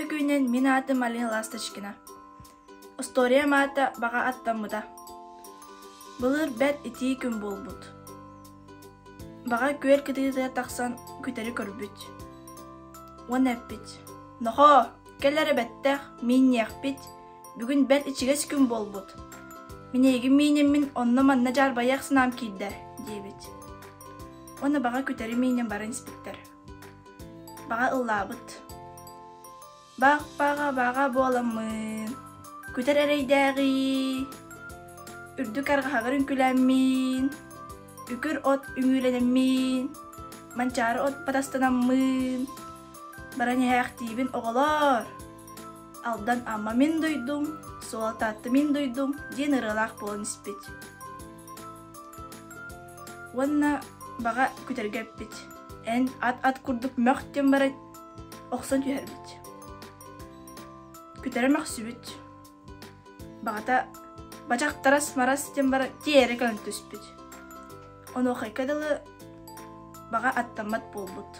Үтүө күнүнэн мин аатым Алина Ласточкина. Остуоруйам аата баҕа аттаммыта. Былыр бэрт итии күн буолбут. Баҕа күөл кытыытыгар тахсан күтэри көрбүт. Уонна эппит: «Нохоо, кэл эрэ бэттэх, миинниэхпит, бүгүн бэрт ичигэс күн буолбут. Мин эйигин миинэммин онно-манна дьаарбайыах санаам киирдэ» диэбит. Уонна баҕа күтэри миинэн баран испиттэр. Баҕа ыллаабыт. Бах-баҕа баҕа буоламмын, күтэр эрэйдээҕий, үрдүк арҕаһаҕар үҥкүлээммин, үкүр от үҥүүлэнэммин, манчаары от батастанаммын, баран иһээхтиибин оҕолоор, Алдан Амма мин дойдум, Суола Таатта мин дойдум диэн ырыалаах буолан испит. Уонна баҕа күтэргэ эппит: «Эн ат-ат курдук мөх диэн баран охсон түһэрбит. Күтэрэ мөхсүбүт. Баҕата бачахтарас-марас диэн баран тиэрэ кэлэн түспүт. Онуохайка дылы баҕа аттаммат буолбут.